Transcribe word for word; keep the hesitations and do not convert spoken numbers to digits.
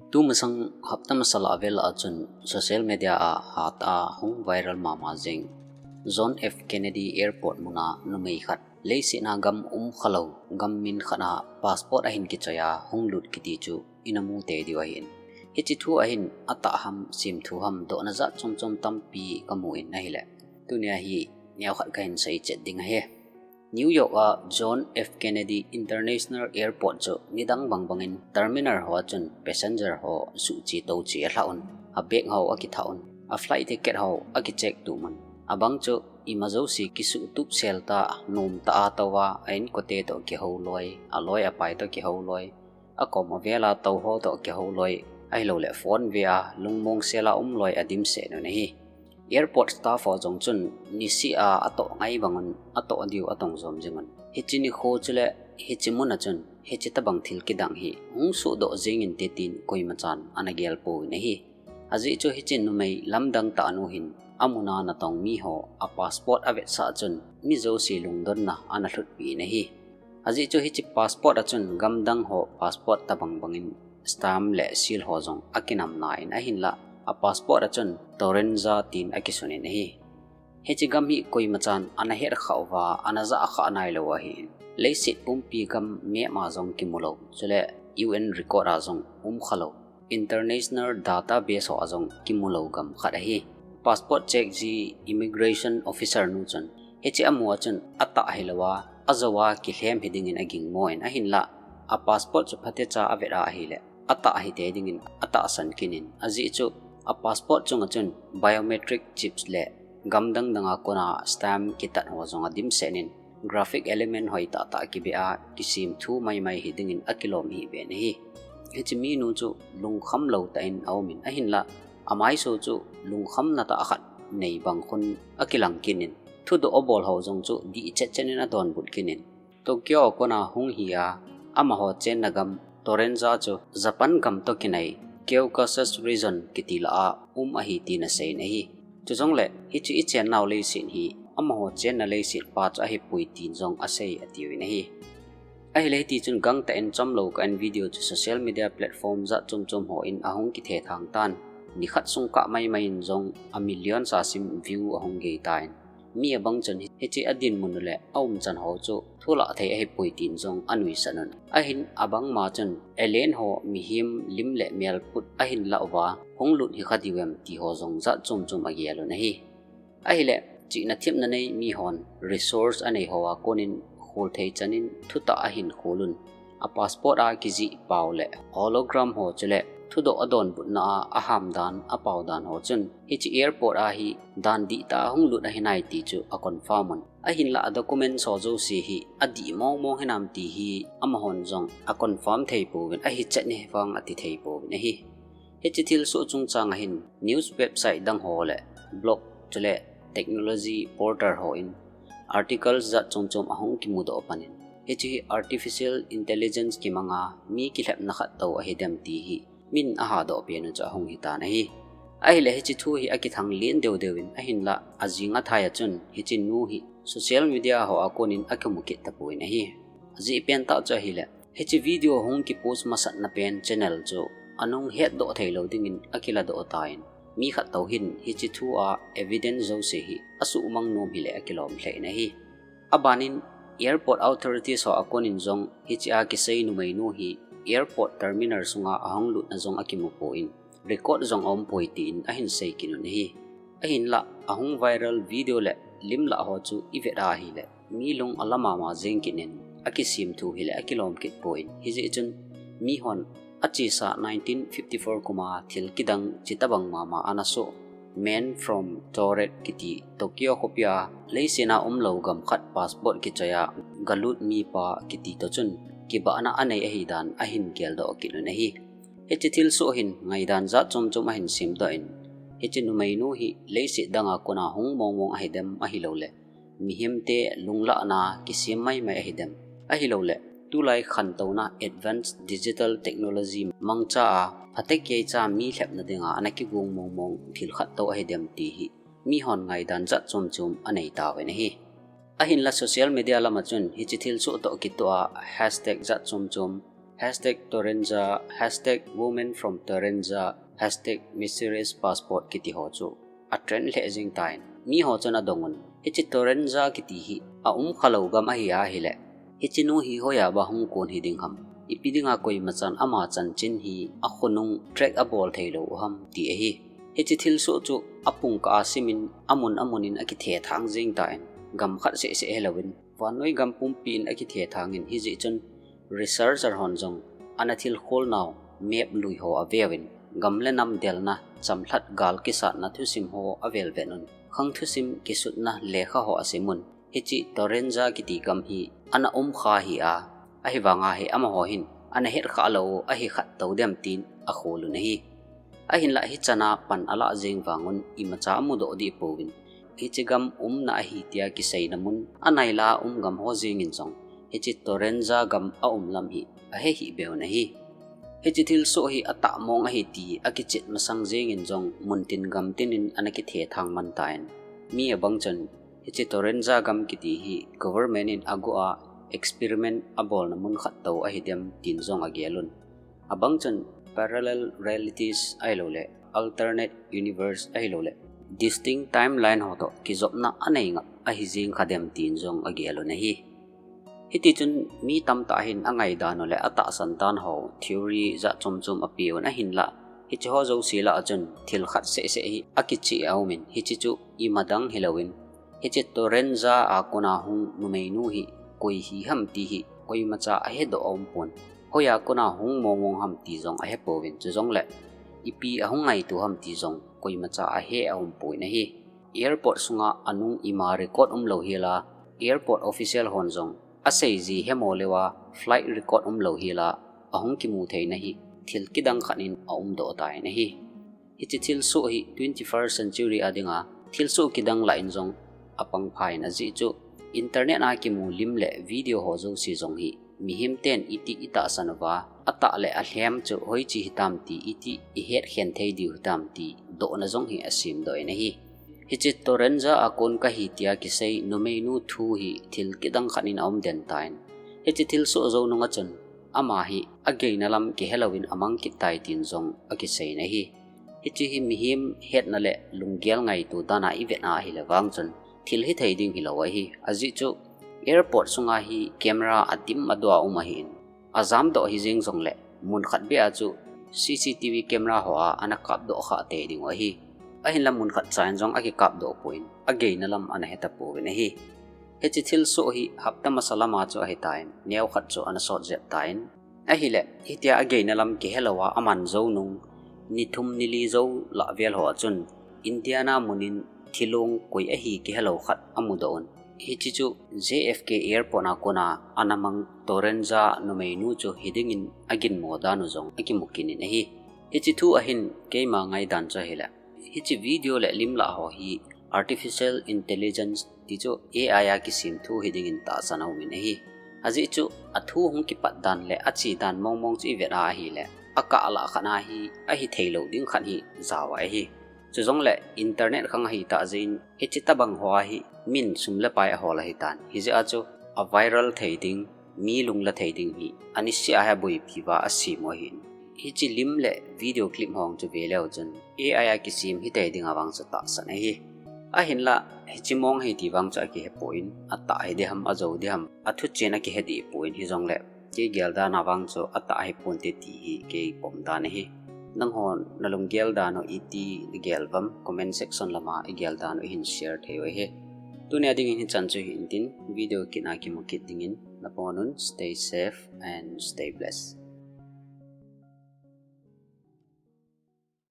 Tumasang hapta masa lah vel a chun social media a hat a hung viral mama jing John F Kennedy Airport muna numei khat leiset a gam um khalou gam min khat a passport ahin kichoi a hung lut kiti chu ina mu tei diu ahin. Hichi thu ahin atah ham, sim thu ham, dohna jat chom chom tampi ka mu in ahile, tunia hi neo khat ka hin sei chet ding ahi. New York a John F Kennedy International Airport chu nidang bang bangin terminal ho a chun passenger ho suhchi tochi alha un, a bag ho akitha un, a flight ticket ho akicheck tum un. Abang chu ima jouse kisuh tup sel ta, nom ta a tou a, a inkote toh kihou loi, a loi a pai toh kihou loi, a kom a vel a tou ho toh kihou loi, ahilou le phone ve a lungmong sel a um loi a dimset un ahi. Airport staff ho jong chun nisih a atoh ngai bang un, atoh diu atong jom jing un. Hichi nikho chule hichi mun a chun hichi tabang thil kidang hi hung suhdoh jing inte tin koima chan ana gel pouvin ahi. Ajeh chu hichi numei lamdang tah nu hin amun a natong mi ho a passport avetsah chun mi jouse lungdonna ana lhutpi in ahi. Ajeh chu hichi passport a chun gamdang ho passport tabang bangin stamp le seal ho jong akinam na in ahinlah, a passport a chun Torenzia tin akisun in ahi. Hichi gam hi koima chan ana het kha uva, ana ja kha nailou ahin. Leiset pumpi gam map a jong kimu lou, chule U N record a jong um khalou, international database ho a jong kimu lou gam khat ahi. Passport check ji immigration officer nu chun hichi amu a chun atah hilou a, ajou a kilhem hi dingin aging mo in ahinlah, a passport chu phatecha avet a ahile atah hi tei dingin atahsan kit in, ajeh chu a passport chunga chun biometric chips le gamdang dang a kona stamp kitat ho jong adimset in, graphic element hoi tah tah kibe a kisim thu mai mai hi dingin akilom hi ben ahi. Hichi mi nu chu lungkham lou tah in aum in ahinlah, amaiso chu lungkhamna tah khat nei bang khun akilang kit in, thudoh abol ho jong chu dih chet chet in adonbut kit in, Tokyo a kona hung hi a, amaho chenna gam Torenzia chu Japan gam toh kinai Caucasus region kiti lah a um ahi tin asei in ahi. Chujongle hichi ichen nau leiset hi amaho chenna leiset pa chu ahipoi tin jong asei atiuvin ahi. Ahile hiti chun gangtah in chomlou kah in video chu social media platform jat chom chom ho in ahung kithethang tan, nikhat sung kah mai mai in jong a million sa sim view ahung gei tan. Mi abang chun hichi adinmun u le aumchan ho chu thulah thei ahipoi tin jong anuisan un. Ahin abangma chun alien ho mihem lim le mel put ahin lah uva hung lut hi kha diu em ti ho jong jat chom chom agel un ahi. Ahile, chihna themna nei mi hon resource anei ho a konin khol thei chan in thutah ahin khol un. A passport a kijih pao le hologram ho chule thudoh adonbutna a aham dan, apao dan ho chun hichi airport a hi dan dihtah a hung lut ahi nai ti chu a confirm un. Ahinlah a documents ho jouse hi adih mong mong hinam ti hi amahon jong a confirm thei pouvin, ahi chet ni vang ati thei pouvin ahi. Hichi thilsoh chungchang a hin news website dang ho le blog chule technology portal ho in articles jat chom chom ahung kimudoh pan in, hichi hi artificial intelligence kimang a mi kilhepna khat tou ahi dem ti hi min ahadoh pen u chu ahung hitan ahi. Ahile hichi thu hi akithang len deu deu in ahinlah, ajing athai a chun hichi nu hi social media ho a konin akimu kit tapon ahi. Ajeh pen tah chu ahile, hichi video hung kipost masatna pen channel chu anung hetdoh theilou dingin akiladoh tan, mi khat tou hin hichi thu a evidence jouse hi asuhmang nom hile akilom lheh in ahi. Abanin airport authorities ho a konin jong hichi a kisei numei nu hi airport terminal sunga ahung lutna jong akimu pon, record jong aumpoi tin ahin sei kit un ahi. Ahinlah ahung viral video le lim lah ho chu ivet a ahile, mi lung ala mama jeng kit in, akisem thu hile akilom kit pon, hijeh chun mihon achesa nineteen fifty-four kuma thil kidang chitobang mama ana soh, Man from Toorak kiti Tokyo khopia leisena umlou gam khat passport kichoiya galut mipa kiti toh chun kibahna anei ahidan ahin geldoh kit un ahi. Hiche thilsoh hin ngaidan jat chomchom ahin semdoh in, hiche numeinu hi leiset danga kona hung mongmong ahidem ahilouleh mihemte lunglahna kisem maimai ahidem, ahilouleh tulai khantouna advanced digital technology mangcha a phatecha mi lhepna dinga ana kigong mongmong thil khat tou ahidem ti hi mihon ngaidan jat chomchom aneitauvin ahi. Ahinla social media lama chun hiche thilsoh toh kitoh a hashtag jat chomchom Hashtag Torenza, hashtag women from Torenza, hashtag mysterious passport kiti ho chu a trend lheh jing tan. Mi ho chun adong un, hiche Torenza kiti hi a um khalou gam ahi ahileh, hiche nu hi hoiya ba hung kon hiding ham, ipi dinga koimachan ama chanchin hi akhonung track abol theilou u ham ti ahi. Hiche thilsoh chu apung kah a simin amun amun in akithethang jing tan, gam khat seh seh helouvin vannoi gam pumpi in akithethang in, hijeh chun researcher hon jong ana thilkhol nau map lui ho aveuvin, gam le nam delna, chamlhat gal kisatna thusim ho avel vet un, khang thusim kisutna lekha ho asim un, hiche Torenza kiti gam hi ana um kha hi a, ahivanga hi amaho hin ana het kha lou u ahi khat tou dem tin akhol un ahi. Ahinlah hichan a pan alah jeng vang un imacha amudoh dih pouvin, hiche gam umna ahi tia kiseina mun anai la um gam ho jeng in jong hiche Torenza gam a um lam hi ahe hih be un ahi. Hiche thilsoh hi atah mong ahi ti akichet masang jeng in jong muntin gamtin in ana kithethang man tan. Mi abang chun hiche Torenza gam kiti hi government in aguh a experiment abolna mun khat tou ahi dem tin jong agel un. Abang chun parallel realities ahilouleh alternate universe ahilouleh distinct timeline ho toh kijopna anei ngap ahi jeng kha dem tin jong agel un ahi. Hiti chun mi tamtah hin angai dan u le atahsan dan ho theory jat chom chom ape un ahinlah, hiche ho jouse lah a chun thil khat seh seh hi akicheh a um in, hiche chu imadang hilouvin, hiche Torenza a kona hung numeinu hi koi hi ham ti hi koimacha ahedoh a um pon. Hoiya kona hung mong mong ham ti jong ahe pouvin, chujongleh ipi ahung ngaito ham ti jong koimacha ahe a um pon ahi. Airport sunga anung ima record umlou hel a, airport official hon jong asei ji hemo leuva flight record umlou hel a, ahung kimu theina hi thil kidang khat in aumdoh tan ahi. Hiche thilsoh hi twenty-first century a dinga thilsoh kidang lah in jong apang pha in, ajeh chu internet a kimu lim le video ho jouse jong hi mihem ten iti itahsan uva, atah le alhem chu hoiche hitam ti iti ihet khen thei diu hitam ti dohna jong hi asemdoh in ahi. Hiche Torenza a kon kahi tia kisei numeinu thu hi thil kidang khat in aum den tan. Hiche thilsoh jou nunga chun ama hi ageina lam kihelouvin amang kit tai tin jong akisei in ahi. Hiche hi mihem hetna le lunggel ngaito dan a ivet a ahileh vang chun thil hithei ding hilou ahi. Ajeh chu airport sunga hi camera adim adoh a um ahin, ajamdoh hijeng jongleh mun khat beh a chu C C T V camera ho a ana kapdoh kha tei ding u ahi. Ahinlah mun khat cha in jong akikapdoh pon, ageina lam ana heta pouvin ahi. Hiche thilsoh hi hapta masa lama chu ahitan, neo khat chu ana sot jep tan. Ahileh hitia ageina lam kihelouva aman jou nung, ni thum ni li jou lah vel ho a chun Indiana mun in thilong koi ahi kihelou khat amudoh un. Hiche chu J F K airport a kona ana mang Torenza numeinu chu hiding in aginmo dan u jong akimu kit in ahi. Hiche thu a hin keima ngaidan chu ahileh, hiche video le lim lah ho hi artificial intelligence ti chu A I a kisem thu hiding in tahsan aum in ahi. Ajeh chu athu hung kipat dan le ache dan mong mong chu ivet a ahileh, akah lah khat a hi ahithei lou ding khat hi jao ahi. Chujongleh internet khang ahitah jeh in hiche tabang ho a hi min sum le pai ahol ahitan. Hijeh a chu aviral thei ding, mi lungla thei ding hi anisea hi aboipi uva asem u ahin. Hiche lim le video clip ho chu ve leu chun A I a kisem hitei ding avang chu tahsan ahi. Ahinlah hiche mong ahi ti vang chu akihe pon, atah hiding ham, ajou ding ham, athu chen akihe deh pon, hijongleh kei gel dan a vang chu atah ahi ponte ti hi kei pom dan ahi. Nanghon nalunggel dan u iti nagel uvam, comment section lama igel dan u ihin share thei u ahi. Tunia dingin hichan chu hi intin, video kit a kimu kit dingin napon un, stay safe and stay blessed.